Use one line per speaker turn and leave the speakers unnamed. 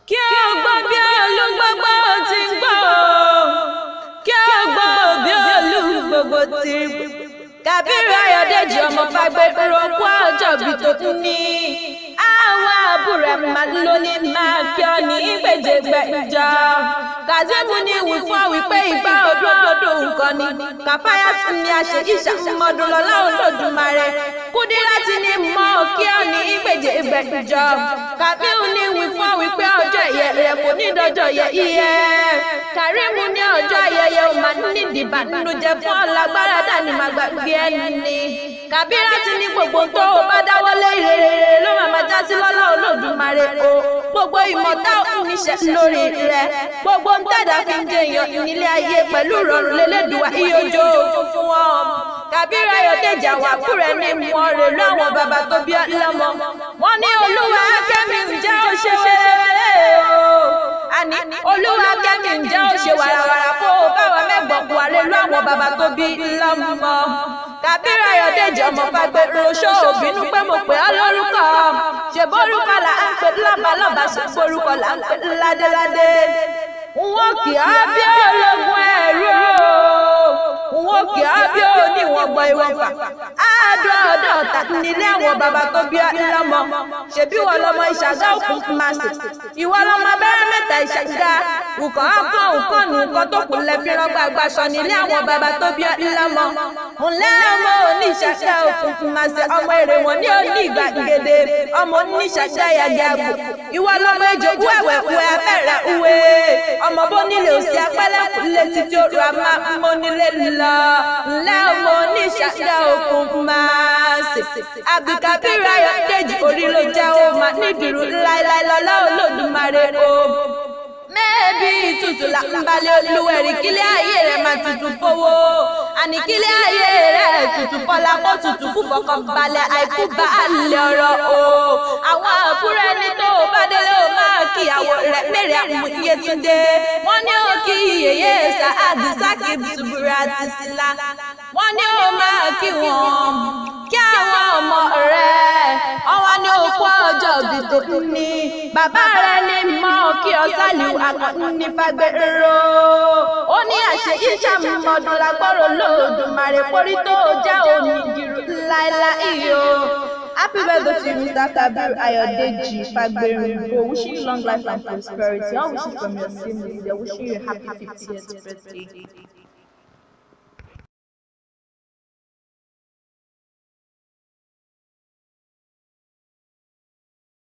Kí o gbọ́ bí olúgbogbo ti ń gbọ́ o, kí o gbọ́ bí olúgbogbo ti ń gbọ́. Kàbírù Ayọ̀dèjì ọmọ Fágbèrò, kú ọjọ́ bí tó kún ní. Àwọn àbúrò ẹ̀ máa ló ní máa kí ọ ní ìgbèjègbèjọ. Kazeem ní wí fún ọ wípé ìgbà ọdún ọdún nǹkan ni. Kàfáyà tún ní àṣẹ ìṣàmọdún lọ́lá Olódùmarè. Kúdírátì ní mọ́ kí ọ ní ìgbèjègbèjọ. Kàbíù ní wí fún ọ wípé ọjọ́ ìyẹ rẹ̀ kò ní dọjọ́ yẹ iye. Kàrímù ní ọjọ́ ayẹyẹ ò máa ní ìdìbànújẹ́ fún ọlágbára dání máa gbàgbé ẹni. Kàbírátì ní gbogbo tó o bá dáwọ́lé, rere ló máa máa já sí lọ́lá Olódùmarè o. Gbogbo ìmọ̀ta oníṣẹ́ lórí rẹ̀. Gbogbo ń tẹ̀dá fi ń jẹyàn nílé ayé pẹ̀lú ìrọ̀rùn lélẹ́dùwà ìyójó fún wọn. Kàbírù Ayọ̀dèjì, àwọn àbúrò ẹni mọ́ rè lú àwọn bàbá tó bí ọlọ́mọ. Wọ́n ní Olúwa kẹ́mi ǹjẹ́ ó ṣe wẹ́rẹ́wẹ́rẹ́ o. Àní Olúwa kẹ́mi ǹjẹ́ ó ṣe wàràwàrà kó o bá wa mẹ́gbọ̀n kó wa lè lú àwọn bàbá tó bí lọ́mọ. Kàbírù Ayọ̀dèjì ọmọ Fágbèrò, ṣó o bínú pé mo pè ọ́ lórúkọ? Ṣèbórúkọ là ń pè lọ́balọ́ba, ṣèbórúkọ là ń pè ládéládé. Wọ́n kì á bí ológun ẹ̀rú o. Wọ́n kì á bí oníwọ̀n gbọ́ ìwọ̀nfà. Àádọ́ọ̀dọ́ta nílé àwọn bàbá tó bí lọ́mọ. Ṣèbí wọ́n lọ́mọ Ìṣàgá òkun Màsì. Ìwọ lọ́mọ abẹ́rẹ́ mẹ́ta Ìṣàgá. Ùkọ́ ọkàn òkànnù nǹkan tó kù lẹ fi rán gbàgbà sọ nílé àwọn bàbá tó bí lọ́mọ. Ǹlẹ́ ọmọ oníṣàṣà òkun Màsì, ọmọ èrè wọn ní òní ìgbàgede. Ọmọ oníṣàṣà yàgàgò. Ìwọ lọ́mọ ejò wẹ̀wẹ̀ wẹ̀ abẹ́rẹ́ uwe. Ọmọ bó nílé òsì apẹ́lẹ́kùn létí tí ó rà máa mọ́ nílé lọ. Ǹlẹ́ ọmọ oníṣàṣà òkun Màsì. Abdulkabir Ayọ̀dèjì, orí ló jẹ́ ó máa nídìrú láéláé lọ́lá Olódùmarè o. Mẹ́ẹ̀bí tútù là ń balẹ̀ olúwẹ̀rí, kílẹ̀ ayé rẹ̀ máa tutù fowó. Àní kílẹ̀ ayé rẹ̀ tutù fọlá, kó tutù fún fọkànbalẹ̀, àìkú bá lè ọ̀rọ̀ o. Àwọn àbúrò ẹni tó o bá délé, o máa kíyàwó rẹ̀ mẹ́rẹ̀ àwọn Yétúndé. Wọ́n ní ó kí yèyé Sàádù Sákì Ṣubúra àti Sílá. Wọ́n ní ó máa kí wọn, kí àwọn ọmọ rẹ̀. Ọwọ́ ní òkú ọjọ́ òbí tó ní. Bàbá rẹ̀ ní mọ́ kí ọ Sálíù Àkànní Fágbèrò. Ó ní àṣẹ ìṣàmọ̀dún lágbọ́rọ̀ Olódùmarè pórí tó jẹ́ onídìrú láéláé o.
Happy birthday to you, Mr. Kabir Ayodeji Fagberingo. Wishing you long life and prosperity. All wishes from your siblings. They're wishing you a happy 50th birthday.